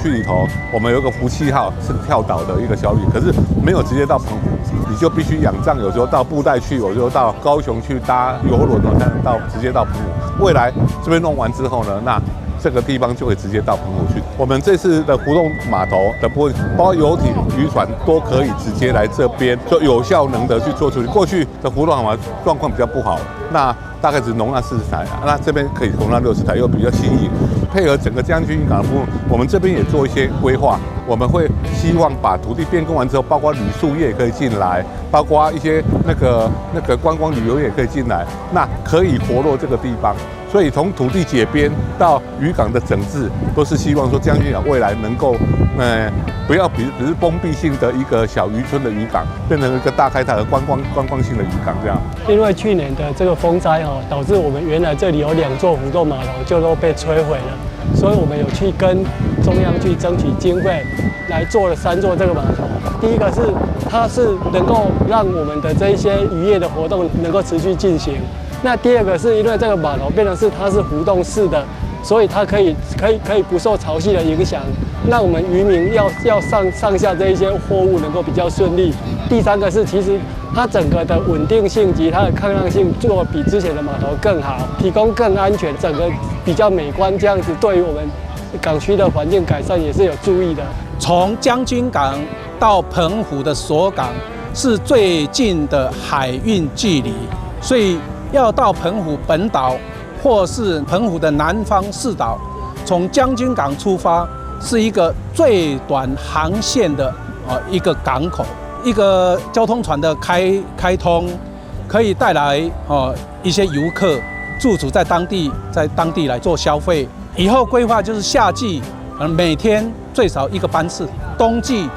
區裡頭，我們有一個福氣號是跳島的一個小旅，可是沒有直接到澎湖，你就必須仰仗有時候到布袋去，有時候到高雄去搭郵輪哦，才能到直接到澎湖。未來這邊弄完之後呢，那這個地方就會直接到澎湖去。我們這次的浮動碼頭的部分，包括遊艇、漁船都可以直接來這邊，就有效能的去做處理。過去的浮動碼頭狀況比較不好，那大概只容納40台，那這邊可以容納60台，又比較新穎。配合整個將軍漁港的部分，我們這邊也做一些規劃。我們會希望把土地變更完之後，包括旅宿業可以進來，包括一些那個觀光旅遊業也可以進來，那可以活絡這個地方。所以從土地解編到漁港的整治，都是希望說將軍港未來能夠，不要比只是封閉性的一個小漁村的漁港，變成一個大開大的觀光性的漁港這樣。因為去年的這個風災哦，導致我們原來這裡有兩座浮動碼頭就都被摧毀了，所以我們有去跟中央去爭取經費，來做了三座這個碼頭。第一個是它是能夠讓我們的這一些漁業的活動能夠持續進行。那第二個是因為這個碼頭變成是它是浮動式的，所以它可以不受潮汐的影響，讓我們漁民要上下這一些貨物能夠比較順利。第三個是其實它整個的穩定性及它的抗浪性做比之前的碼頭更好，提供更安全，整個比較美觀，這樣子對於我們港區的環境改善也是有注意的。從將軍港到澎湖的鎖港是最近的海運距離，所以要到澎湖本島或是澎湖的南方四島，從將軍港出發是一個最短航線的一個港口，一個交通船的開通，可以帶來一些遊客駐足在當地，在當地來做消費。以後規劃就是夏季，每天最少一個班次；冬季，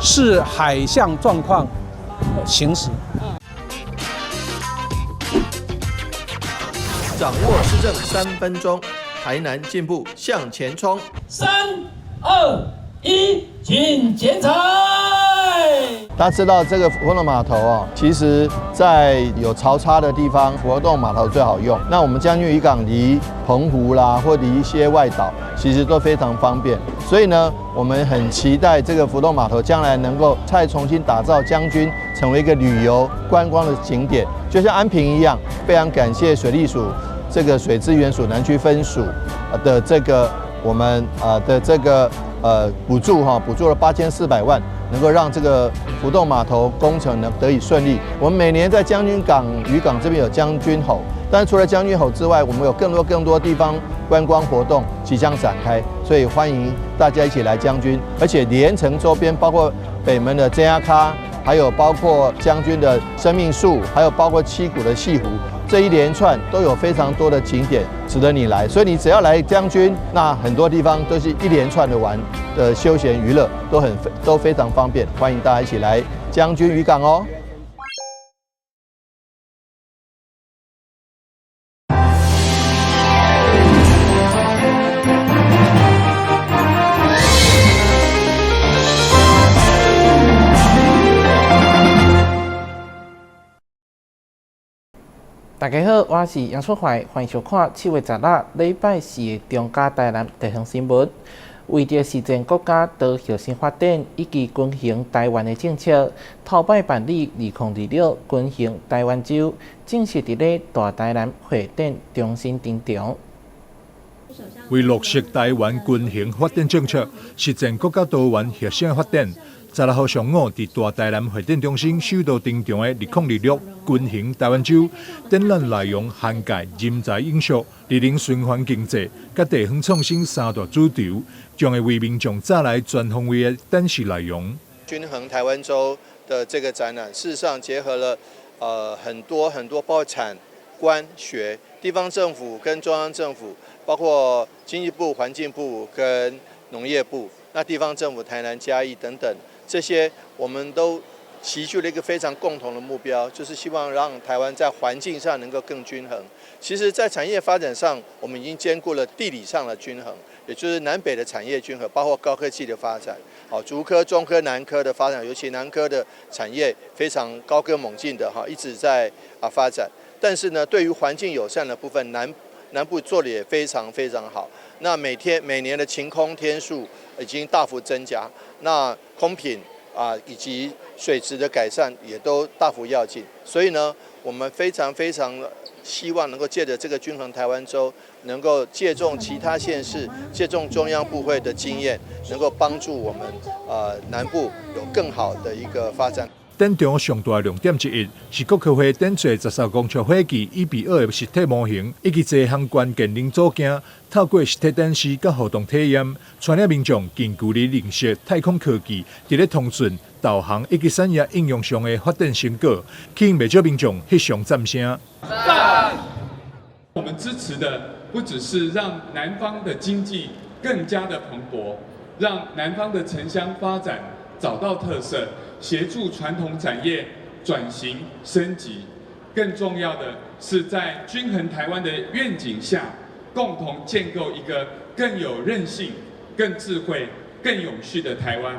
視海象狀況行駛。掌握施政3分鐘，台南進步向前衝。3、2、1，請剪彩。大家知道這個浮動碼頭哦，其實在有潮差的地方，浮動碼頭最好用。那我們將軍漁港離澎湖啦，或離一些外島，其實都非常方便。所以呢，我們很期待這個浮動碼頭將來能夠再重新打造將軍，成為一個旅遊觀光的景點，就像安平一樣。非常感謝水利署這個水資源署南區分署的這個我們的這個補助哈，補助了8400萬，能夠讓這個浮動碼頭工程呢得以順利。我們每年在將軍港漁港這邊有將軍吼，但是除了將軍吼之外，我們有更多更多地方觀光活動即將展開，所以歡迎大家一起來將軍，而且連城周邊包括北門的井仔跤，還有包括將軍的生命樹，還有包括七股的潟湖，這一連串都有非常多的景點值得你來。所以你只要來將軍，那很多地方都是一連串的玩的休閒娛樂，都非常方便。歡迎大家一起來將軍漁港哦。大家好，我是楊淑懷，歡迎收看7月16禮拜四的中嘉台南地方新聞。為著實踐國家多核心發展以及均衡台灣的政策，頭擺辦理2026均衡台灣週，正式佇咧大台南會展中心登場。為落實台灣均衡發展政策，實踐國家多元核心發展，16號上午，佇大台南會展中心首度登場的2026均衡台灣週展覽內容涵蓋人才永續、綠能循環經濟、佮地方創新三大主軸，將會為民眾帶來全方位的展示內容。均衡台灣週的這個展覽，事實上結合了很多很多，包括產官學、地方政府跟中央政府，包括經濟部、環境部跟農業部，那地方政府台南、嘉義等等。這些我們都齊聚了一個非常共同的目標，就是希望讓台灣在環境上能夠更均衡。其實，在產業發展上，我們已經兼顧了地理上的均衡，也就是南北的產業均衡，包括高科技的發展，好，竹科、中科、南科的發展，尤其南科的產業非常高歌猛進的哈，一直在發展。但是呢，對於環境友善的部分，南南部做的也非常非常好。那每天每年的晴空天數已經大幅增加，那空品啊以及水質的改善也都大幅躍進。所以呢，我們非常非常希望能夠借著這個均衡台灣週，能夠借重其他縣市、借重中央部會的經驗，能夠幫助我們南部有更好的一個發展。展場上大亮點之一是國科會展出13公尺火炬1比2的實體模型，以及這項關鍵零組件，透過實體展示佮互動體驗，帶領民眾近距離認識太空科技佇咧通訊、導航以及產業應用上的發展成果，吸引袂少民眾翕相讚聲。我們支持的不只是讓南方的經濟更加的蓬勃，讓南方的城鄉發展找到特色，協助傳統產業轉型升級，更重要的是在均衡台灣的願景下，共同建構一個更有韌性、更智慧、更永續的台灣。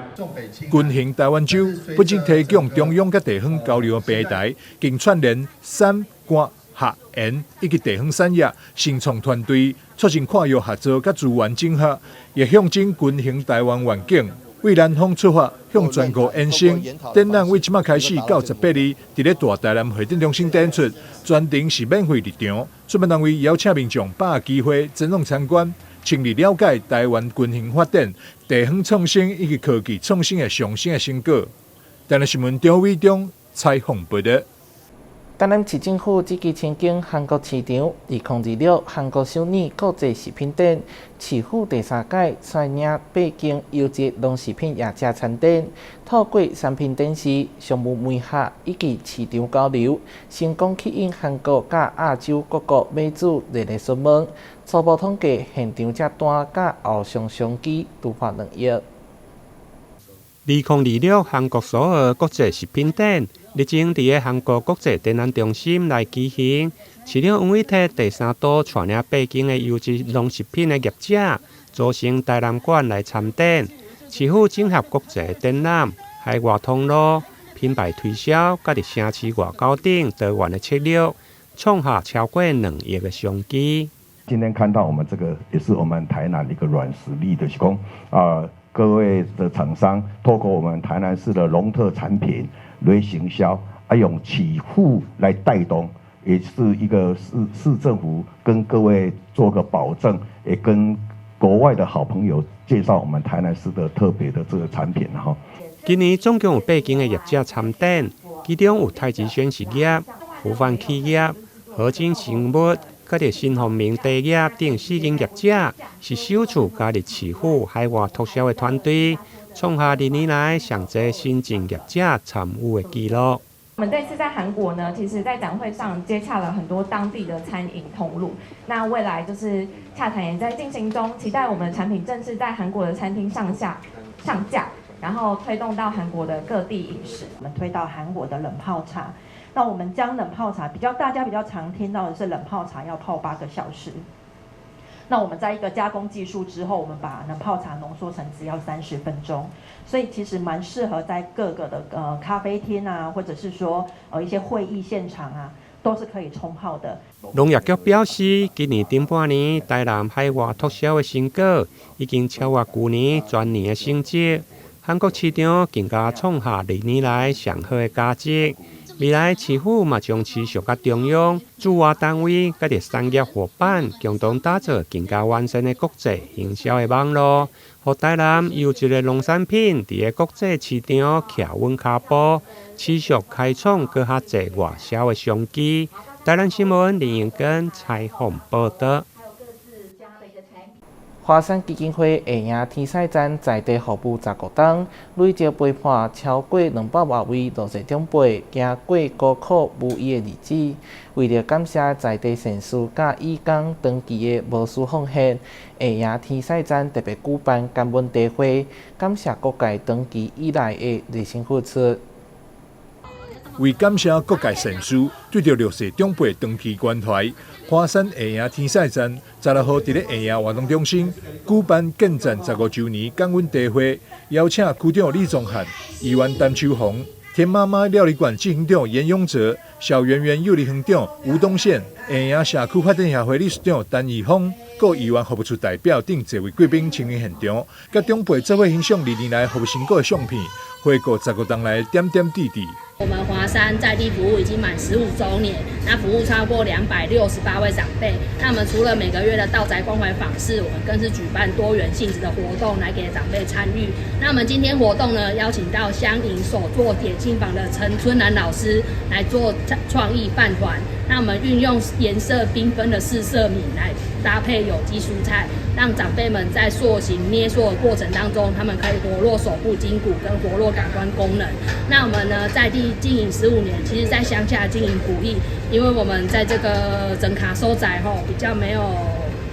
均衡台灣週不僅提供中央佮地方交流的平台，更串聯產官學研以及地方產業新創團隊，促進跨域合作佮資源整合，也象徵均衡台灣願景。為南方出發，向全國延伸。展覽為這馬開始到18日，佇咧大台南會展中心展出，全程是免費入場。主辦單位邀請民眾把握機會前往參觀，深入了解台灣均衡發展、地方創新以及科技創新的上新的成果。台南新聞張偉中採訪報導。台南市政府積極深耕韓國市場，2026韓國首爾國際食品展，市府第三屆率領八間優質農食品業者參展，透過產品展示、商務媒合以及市場交流，成功吸引韓國佮亞洲各國買主熱烈詢問。初步統計，現場接單佮後續商機突破2億。 2026韓國首爾國際食品展，日前佇个韓國國際展覽中心來舉行。市長黃偉哲第三度帶領八間的優質農食品的業者，組成台南館來參展。市府整合國際展覽、海外通路、品牌推銷，佮佇城市外交等多元的策略，創下超過2億的商機。今天看到我們這個，也是我們台南一個軟實力的，是講啊，各位的廠商透過我們台南市的農特產品來行銷，啊，用市府來帶動，也是一個市政府跟各位做個保證，也跟國外的好朋友介紹我們台南市的特別的這個產品哈。今年總共有八間的業者參展，其中有太子軒實業、福範企業、合金生物、佮著新豐明茶業等四間業者，是首次加入市府海外拓銷的團隊，創下歷年來上濟新進業者參與的紀錄。我們這次在韓國呢，其實在展會上接洽了很多當地的餐飲通路。那未來就是洽談也在進行中，期待我們的產品正式在韓國的餐廳上下上架，然後推動到韓國的各地飲食。我們推到韓國的冷泡茶。那我們將冷泡茶比較大家比較常聽到的是冷泡茶要泡8個小時。那我們在一個加工技術之後，我們把冷泡茶濃縮成只要30分鐘，所以其實蠻適合在各個的咖啡廳啊，或者是說一些會議現場啊，都是可以沖泡的。農業局表示，今年頂半年台南海外拓銷的成果已經超越舊年全年的成績，韓國市場更加創下歷年來上好的佳績。未來市府嘛將持續佮中央駐外單位佮著產業夥伴共同打造更加完善的國際行銷的網路，予台南優質的農產品佇个國際市場徛穩跤步，持續開創閣較濟外銷的商機。台南新聞林英根採訪報導。華山基金會下營天使站在地服務15冬，累積陪伴超過200外位弱勢長輩行過孤苦無依的日子。為著感謝在地善事佮義工長期的無私奉獻，下營天使站特別舉辦感恩茶會，感謝各界長期以來的熱心付出。為感謝各界善事對著弱勢長輩長期關懷，華山下營天使站16號佇咧下營活動中心舉辦建站15週年感恩茶會，邀請區長李宗翰、議員陳秋紅、田媽媽料理館執行長嚴永哲、小圓圓幼兒園長吳東憲、下營社區發展協會理事長陳義峰、各議員服務處代表等濟位貴賓親臨現場，佮長輩做伙欣賞2年來服務成果的相片，回顧15冬來點點滴滴。我們華山在地服務已經滿15週年，那服務超過268位長輩。那我們除了每個月的到宅關懷訪視，我們更是舉辦多元性質的活動來給長輩參與。那我們今天活動呢，邀請到香瑩手作點心坊的陳春蘭老師來做創意飯糰。那我們運用顏色繽紛的四色米來搭配有機蔬菜，讓長輩們在塑形捏塑的過程當中，他們可以活絡手部筋骨跟活絡感官功能。那我們呢，在地經營15年，其實在鄉下經營不易，因為我們在這個整卡所在吼比較沒有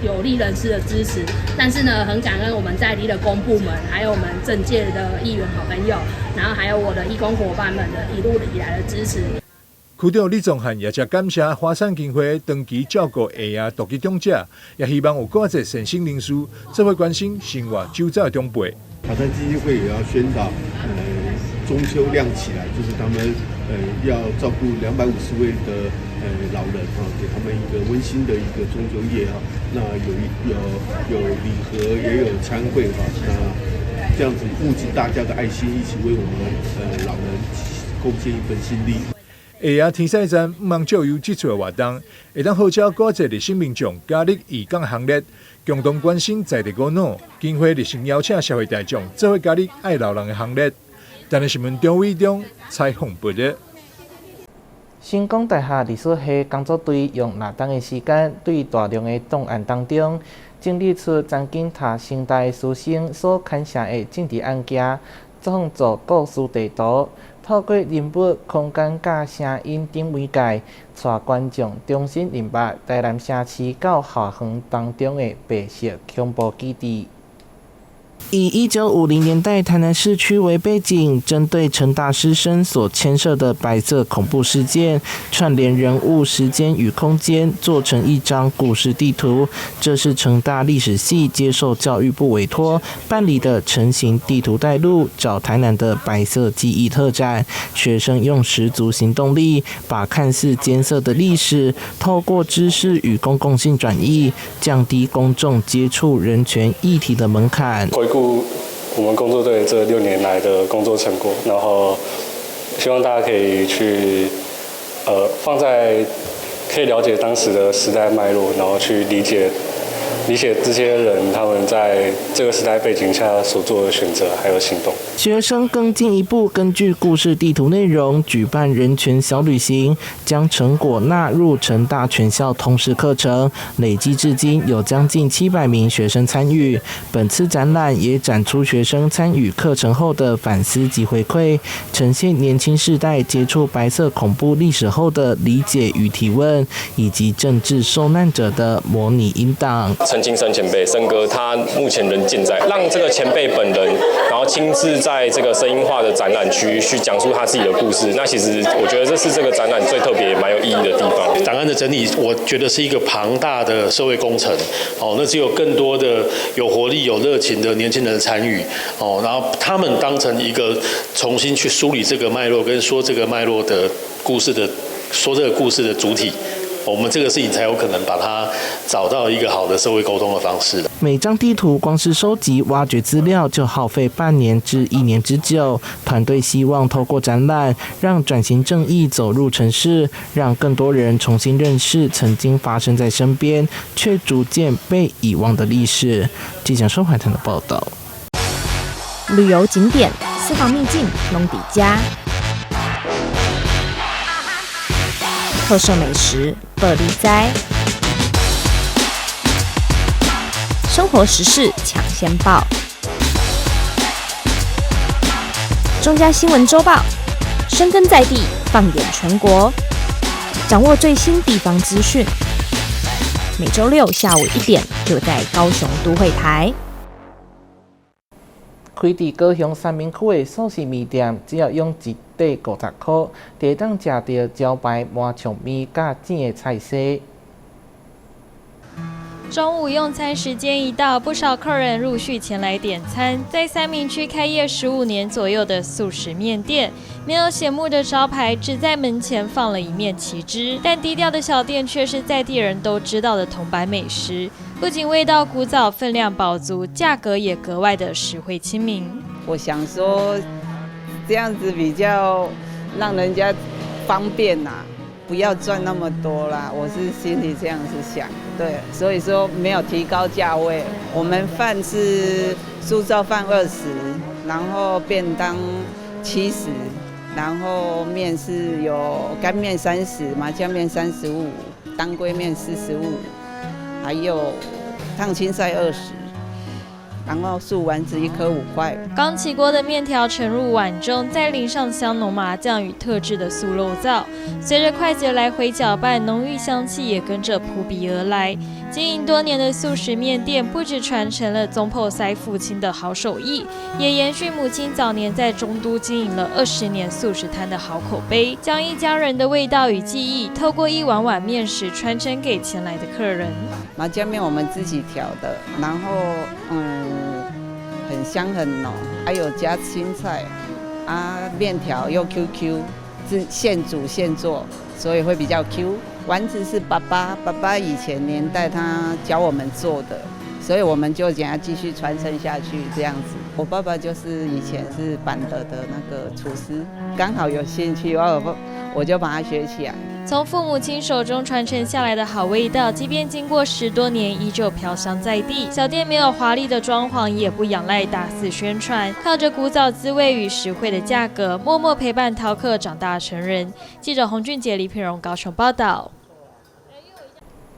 有力人士的支持，但是呢，很感恩我們在地的公部門，還有我們政界的議員好朋友，然後還有我的義工夥伴們的一路以來的支持。區長李宗翰也誠感謝華山基金會長期照顧下營獨居長者，也希望有更濟善心人士做伙關心生活周遭的長輩。華山基金會也要宣導，中秋亮起來，就是他們要照顧250位的老人哈，給他們一個溫馨的一個中秋夜哈。那有一有有禮盒，也有餐會哈。那這樣子募集大家的愛心，一起為我們老人貢獻一份心力。下營天使站毋通借由這次的活動，會當號召閣濟熱心民眾加入義工行列，共同關心在地孤老。基金會熱心邀請社會大眾做伙加入愛老人的行列。台南新聞張偉中採訪報道。成功大學歷史系工作隊用6冬的時間，對大量的檔案當中，整理出曾經讀成大的師生所牽涉的政治案件，創作故事地圖，透過人物、空間佮聲音等媒介，帶觀眾重新認捌台南城市到校園當中的白色恐怖基地。以1950年代台南市區為背景，針對成大師生所牽涉的白色恐怖事件，串聯人物、時間與空間，做成一張故事地圖。這是成大歷史系接受教育部委託辦理的成型地圖帶路，找台南的白色記憶特展。學生用十足行動力，把看似艱澀的歷史，透過知識與公共性轉譯，降低公眾接觸人權議題的門檻。回顧我們工作隊這6年來的工作成果，然後希望大家可以去放在可以了解當時的時代脈絡，然後去理解這些人他們在這個時代背景下所做的選擇還有行動。學生更進一步根據故事地圖內容舉辦人權小旅行，將成果納入成大全校通識課程，累計至今有將近700名學生參與。本次展覽也展出學生參與課程後的反思及回饋，呈現年輕世代接觸白色恐怖歷史後的理解與提問，以及政治受難者的模擬音檔。陳清森前輩，森哥，他目前仍健在，讓這個前輩本人，然後親自在這個聲音化的展覽區去講述他自己的故事。那其實我覺得這是這個展覽最特別、蠻有意義的地方。檔案的整理，我覺得是一個龐大的社會工程。哦，那只有更多的有活力、有熱情的年輕人的參與。哦，然後他們當成一個重新去梳理這個脈絡，跟說這個脈絡的故事的，說這個故事的主體。我們這個事情才有可能把它找到一個好的社會溝通的方式。每張地圖光是收集、挖掘資料就耗費半年至一年之久。團隊希望透過展覽，讓轉型正義走入城市，讓更多人重新認識曾經發生在身邊卻逐漸被遺忘的歷史。記者收懷騰的報道。旅遊景點、私房秘境、攏佇遮。特色美食，報你知；生活時事搶先報，中嘉新聞週報，深耕在地，放眼全國，掌握最新地方資訊。每週六下午1點，就在高雄都會台。開佇高雄三民區的素食麵店，只要用一塊50箍，就會當食著招牌麻醬麵佮煎的菜絲。中午用餐時間一到，不少客人陸續前來點餐。在三民區開業15年左右的速食麵店，沒有顯目的招牌，只在門前放了一面旗幟。但低調的小店卻是在地人都知道的銅板美食。不僅味道古早，分量飽足，價格也格外的實惠親民。我想說，這樣子比較讓人家方便呐。不要賺那麼多啦，我是心裡這樣子想，對，所以說沒有提高價位。我們飯是素燥飯20，然後便當70，然後麵是有乾麵30，麻醬麵35，當歸麵45，還有燙青菜20。然後素丸子一顆5塊。剛起鍋的麵條盛入碗中，再淋上香濃麻醬與特製的素肉燥，隨着筷子來回攪拌，濃郁香氣也跟着撲鼻而來。經營多年的速食麵店，不止傳承了總鋪師父親的好手藝，也延續母親早年在中都經營了20年速食攤的好口碑，將一家人的味道與記憶，透過一碗碗麵食傳承給前來的客人。麻醬麵我們自己調的，然後很香很濃，還有加青菜，啊，麵條又 Q Q，是現煮現做，所以會比較 Q。丸子是爸爸，爸爸以前年代他教我們做的，所以我們就想要繼續傳承下去這樣子。我爸爸就是以前是板德的那個廚師，剛好有興趣，我就把它學起來。從父母親手中傳承下來的好味道，即便經過10多年，依舊飄香在地。小店沒有華麗的裝潢，也不仰賴大肆宣傳，靠着古早滋味與實惠的價格，默默陪伴饕客長大成人。記者洪俊傑、李品榮高雄報道。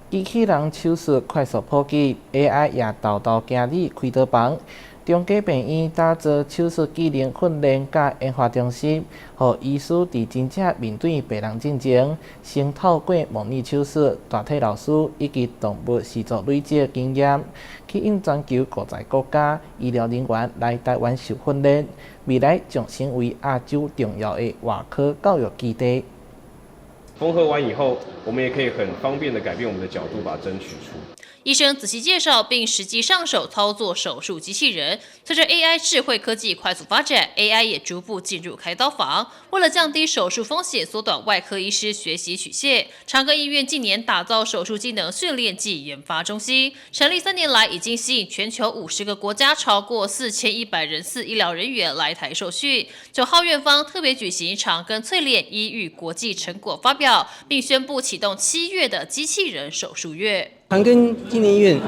機器人手術快速普及，AI 也沓沓行入開刀房。中嘉病院打造手術技能訓練佮研發中心，予醫師佇真正面對病人進前，先透過模擬手術、大體老師以及動物實作累積經驗，吸引全球50個國家醫療人員來台灣受訓練，未來將成為亞洲重要的外科教育基地。縫合完以後，我們也可以很方便的改變我們的角度，把針取出。醫生仔細介紹並實際上手操作手術機器人。隨着 AI 智慧科技快速發展，AI 也逐步進入開刀房。為了降低手術風險，縮短外科醫師學習曲線，長庚醫院近年打造手術技能訓練暨研發中心。成立3年來，已經吸引全球50個國家超過4100人次醫療人員來台受訓。9號院方特別舉行長庚淬煉醫育國際成果發表，並宣布啟動7月的機器人手術月。長庚紀念醫院，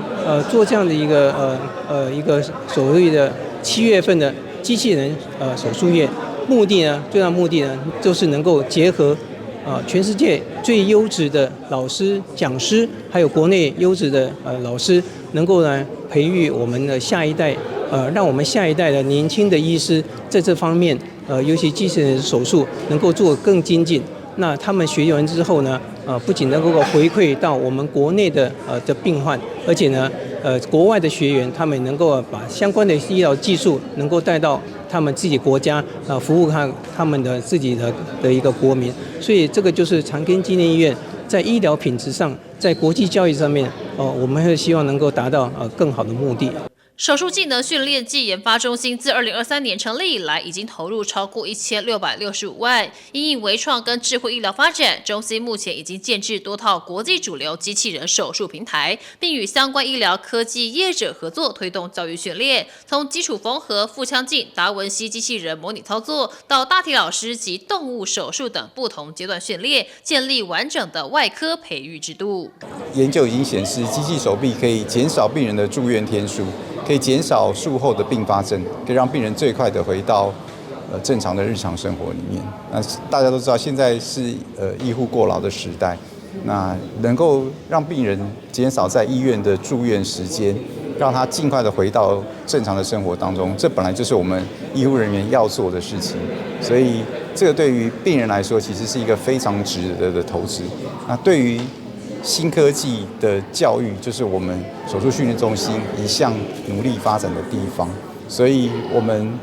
做這樣的一個所謂的7月份的機器人手術月，目的呢，最大目的呢，就是能夠結合全世界最優質的老師、講師，還有國內優質的老師，能夠呢培育我們的下一代，讓我們下一代的年輕的醫師在這方面，尤其機器人手術能夠做更精進。那他們學完之後呢，不僅能夠回饋到我們國內的病患，而且呢，國外的學員他們能夠把相關的醫療技術能夠帶到他們自己國家，服務他們的自己的一個國民。所以這個就是長庚紀念醫院在醫療品質上，在國際教育上面，我們會希望能夠達到更好的目的。手術技能訓練暨研發中心自2023年成立以來，已經投入超過1665萬。因應微創跟智慧醫療發展，中心目前已經建置多套國際主流機器人手術平台，並與相關醫療科技業者合作，推動教育訓練。從基礎縫合、腹腔鏡、達文西機器人模擬操作，到大體老師及動物手術等不同階段訓練，建立完整的外科培育制度。研究已經顯示，機器手臂可以減少病人的住院天數。可以減少術後的併發症，可以讓病人最快的回到正常的日常生活裡面。那大家都知道，現在是醫護過勞的時代，那能夠讓病人減少在醫院的住院時間，讓他盡快的回到正常的生活當中，這本來就是我們醫護人員要做的事情。所以這個對於病人來說，其實是一個非常值得的投資。那對於新科技的教育，就是我們手術訓練中心一向努力發展的地方，所以我們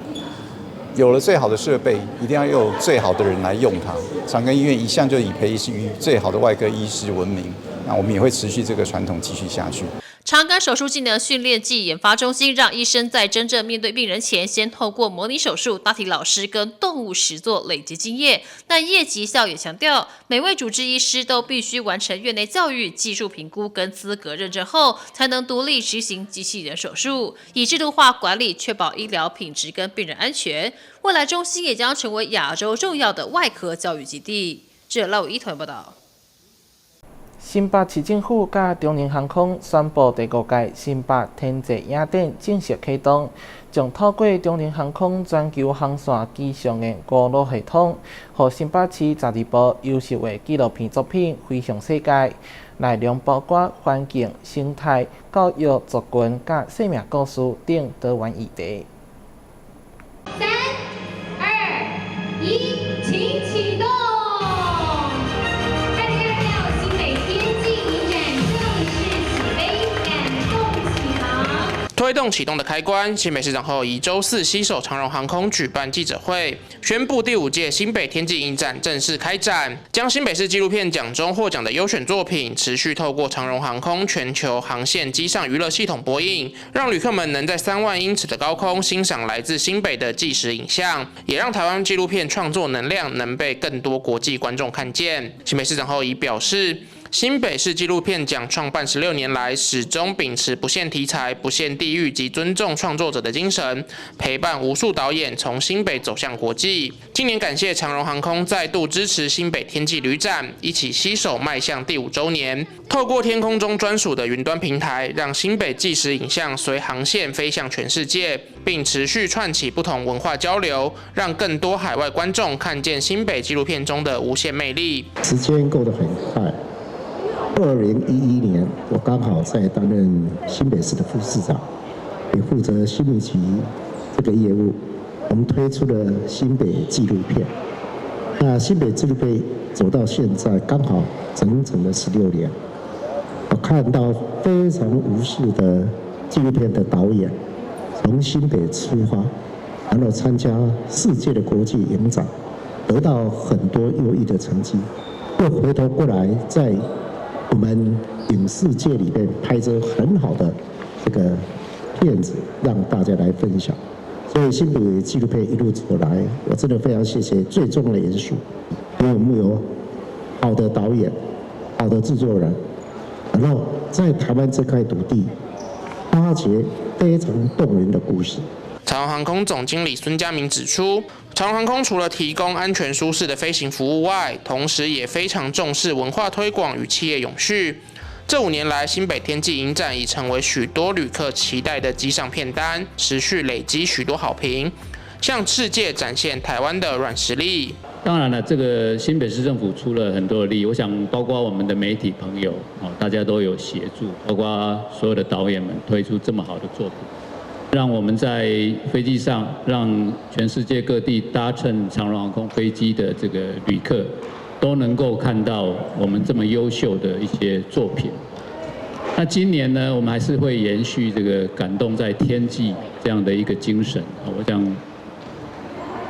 有了最好的設備，一定要有最好的人來用它。長庚醫院一向就以培育最好的外科醫師聞名，那我們也會持續這個傳統繼續下去。長庚手術技能訓練暨研發中心讓醫生在真正面對病人前，先透過模擬手術、大體老師跟動物實作累積經驗。但葉吉孝也強調，每位主治醫師都必須完成院內教育、技術評估跟資格認證後，才能獨立執行機器人手術，以制度化管理確保醫療品質跟病人安全。未來中心也將成為亞洲重要的外科教育基地。記者賴偉一團報道。新北市政府佮長榮航空宣布第五屆新北天際影展正式啟動，將透過長榮航空全球航線機上的娛樂系統，予新北市12部優秀的紀錄片作品飛向世界。內容包括環境、生態、教育、族群佮生命故事等多元議題。三、二、一，請啟動！2026新北天際影展正式起飛，感動啟航。推動啟動的開關，新北市長侯友宜週四攜手長榮航空舉辦記者會，宣布第五屆新北天際影展正式開展，將新北市紀錄片獎中獲獎的優選作品，持續透過長榮航空全球航線機上娛樂系統播映，讓旅客們能在3萬英尺的高空欣賞來自新北的紀實影像，也讓台灣紀錄片創作能量能被更多國際觀眾看見。新北市長侯友宜表示，新北市紀錄片獎創辦16年來，始終秉持不限題材、不限地域及尊重創作者的精神，陪伴無數導演從新北走向國際。今年感謝長榮航空再度支持新北天際旅展，一起攜手邁向第五週年。透過天空中專屬的雲端平台，讓新北紀實影像隨航線飛向全世界，並持續串起不同文化交流，讓更多海外觀眾看見新北紀錄片中的無限魅力。時間過得很快。2011年，我剛好在擔任新北市的副市長，也負責新媒體這個業務。我們推出了新北紀錄片。那新北紀錄片走到現在，剛好整整的16年。我看到非常無數的紀錄片的導演從新北出發，然後參加世界的國際影展，得到很多優異的成績，又回頭過來在我們影視界裡面拍出很好的這個片子，讓大家來分享。所以新北紀錄片一路走來，我真的非常謝謝最重要的元素，因為我們有好的導演、好的製作人，然後在台灣這塊土地發掘非常動人的故事。長榮航空總經理孫家明指出，長榮航空除了提供安全舒適的飛行服務外，同時也非常重視文化推廣與企業永續。這5年來，新北天際影展已成為許多旅客期待的機上片單，持續累積許多好評，向世界展現台灣的軟實力。當然了，這個新北市政府出了很多的力，我想包括我們的媒體朋友，大家都有協助，包括所有的導演們推出這麼好的作品。讓我們在飛機上，讓全世界各地搭乘長榮航空飛機的這個旅客，都能夠看到我們這麼優秀的一些作品。那今年呢，我們還是會延續這個感動在天際這樣的一個精神。我想，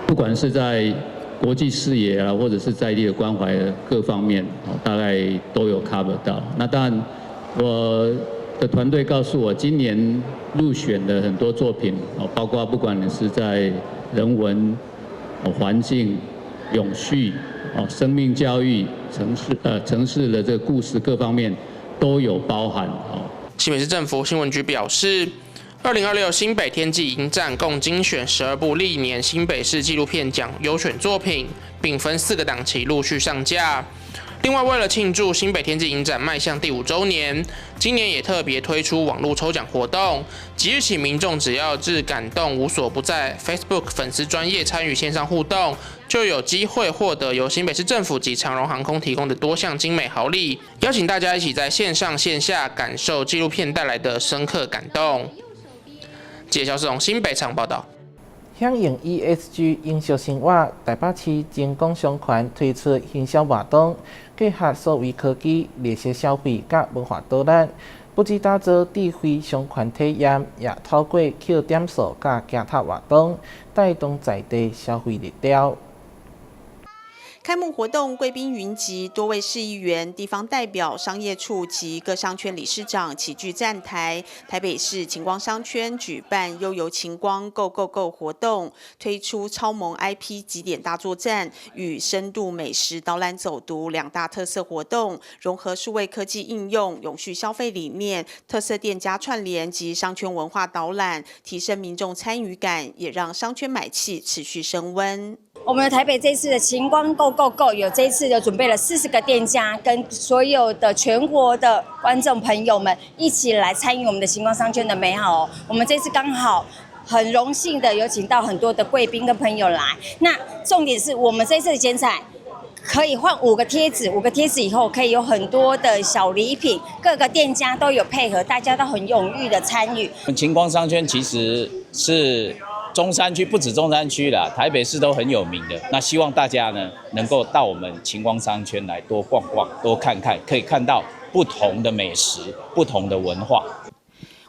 不管是在國際視野啊，或者是在地的關懷各方面，大概都有 cover 到。那當然，我的團隊告訴我，今年入選的很多作品，包括不管你是在人文、環境、永續、生命教育、城市的這個故事各方面都有包含。新北市政府新聞局表示，2026新北天際影展共精選12部歷年新北市紀錄片獎優選作品，並分四個檔期陸續上架。另外，為了慶祝新北天際影展邁向第五週年，今年也特別推出網絡抽獎活動。即日起，民眾只要至感動無所不在 Facebook 粉絲專頁參與線上互動，就有機會獲得由新北市政府及長榮航空提供的多項精美好禮。邀請大家一起在線上線下感受紀錄片帶來的深刻感動。記者蕭世榮新北場報道。響應 ESG 永續生活，台北市精工商圈推出行銷活動，結合數位科技、綠色消費佮文化導覽，不只打造智慧商圈體驗，也透過扣點數佮行塔活動，帶動在地消費熱潮。开幕活动贵宾云集，多位市议员、地方代表、商业处及各商圈理事长齐聚站台。台北市晴光商圈举办悠游晴光 Go Go Go 活动，推出超萌 IP 集点大作战与深度美食导览走读两大特色活动，融合数位科技应用、永续消费理念、特色店家串联及商圈文化导览，提升民众参与感，也让商圈买气持续升温。我们台北这次的晴光 Go Go Go 有这一次有准备了40个店家，跟所有的全国的观众朋友们一起来参与我们的晴光商圈的美好哦。我们这次刚好很荣幸的有请到很多的贵宾跟朋友来。那重点是我们这次的剪彩可以换五个贴纸，五个贴纸以后可以有很多的小礼品，各个店家都有配合，大家都很踊跃的参与。晴光商圈其实是中山区，不止中山区啦，台北市都很有名的。那希望大家呢能够到我们晴光商圈来多逛逛、多看看，可以看到不同的美食、不同的文化。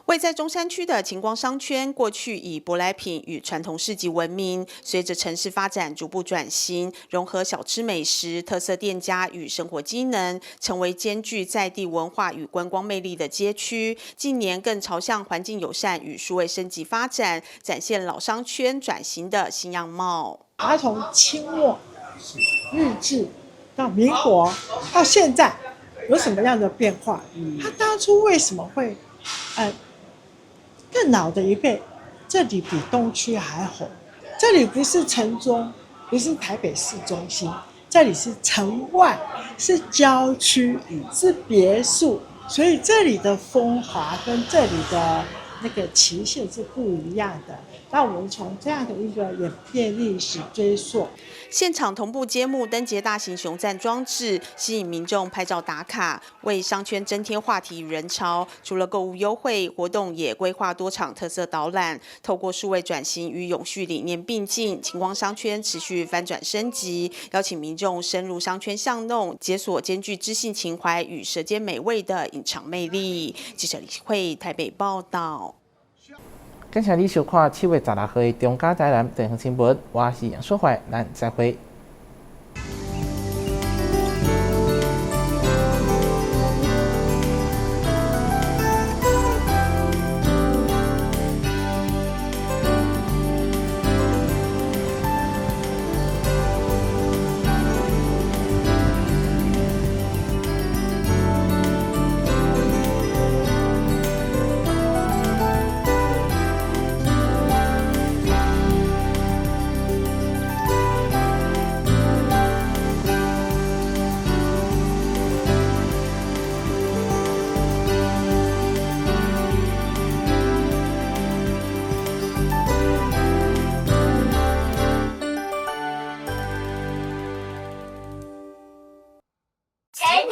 位在中山区的晴光商圈，过去以舶来品与传统市集闻名。随着城市发展逐步转型，融合小吃美食、特色店家与生活机能，成为兼具在地文化与观光魅力的街区。近年更朝向环境友善与数位升级发展，展现老商圈转型的新样貌。它从清末、日治到民国到现在，有什么样的变化？它当初为什么会更老的一辈，这里比东区还红。这里不是城中，不是台北市中心，这里是城外，是郊区，是别墅，所以这里的风华跟这里的那个期限是不一样的。那我们从这样的一个演变历史追溯，现场同步揭幕灯节大型熊赞装置，吸引民众拍照打卡，为商圈增添话题与人潮。除了购物优惠活动，也规划多场特色导览，透过数位转型与永续理念并进，晴光商圈持续翻转升级，邀请民众深入商圈巷弄，解锁兼具知性情怀与舌尖美味的隐藏魅力。记者李慧台北报道。感谢你收看7月16號的中嘉台南地方新聞，我是楊淑懷，咱再會。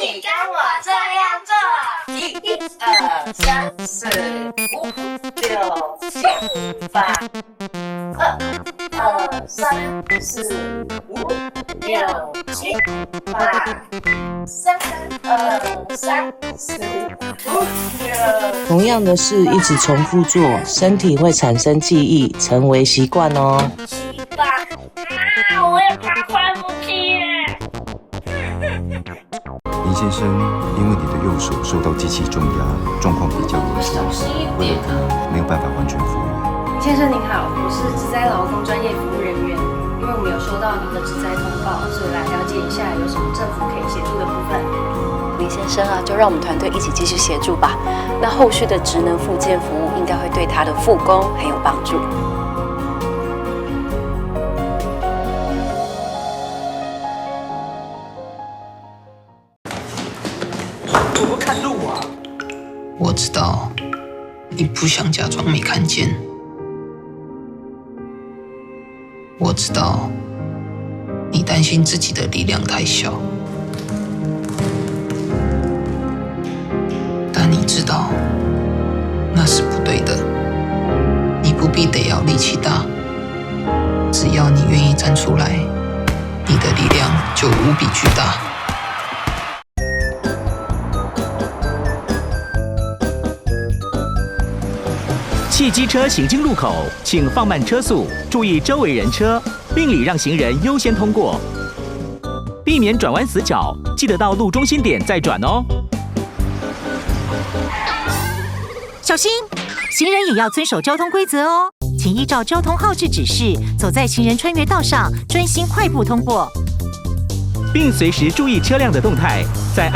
你跟我這樣做，一、二、三、四、五、六、七、八，二、二、三、四、五、六、七、八，三、二、三、四、五、六。同樣的事一直重複做，身體會產生記憶，成為習慣哦。七、八，啊，我也怕快不起耶。林先生，因為你的右手受到機器重壓，狀況比較嚴重，為了可能沒有辦法完全復原。先生您好，我是職災勞工專業服務人員，因為我們有收到您的職災通報，所以來了解一下有什麼政府可以協助的部分。林先生啊，就讓我們團隊一起繼續協助吧。那後續的職能復健服務應該會對他的復工很有幫助。我知道你不想假裝沒看見，我知道你擔心自己的力量太小，但你知道那是不對的。你不必得要力氣大，只要你願意站出來，你的力量就無比巨大。汽機車行經路口，請放慢車速，注意周圍人車，並禮讓行人優先通過。避免轉彎死角，記得到路中心點再轉哦。小心，行人也要遵守交通規則哦，請依照交通號誌指示，走在行人穿越道上，專心快步通過，並隨時注意車輛的動態，在安。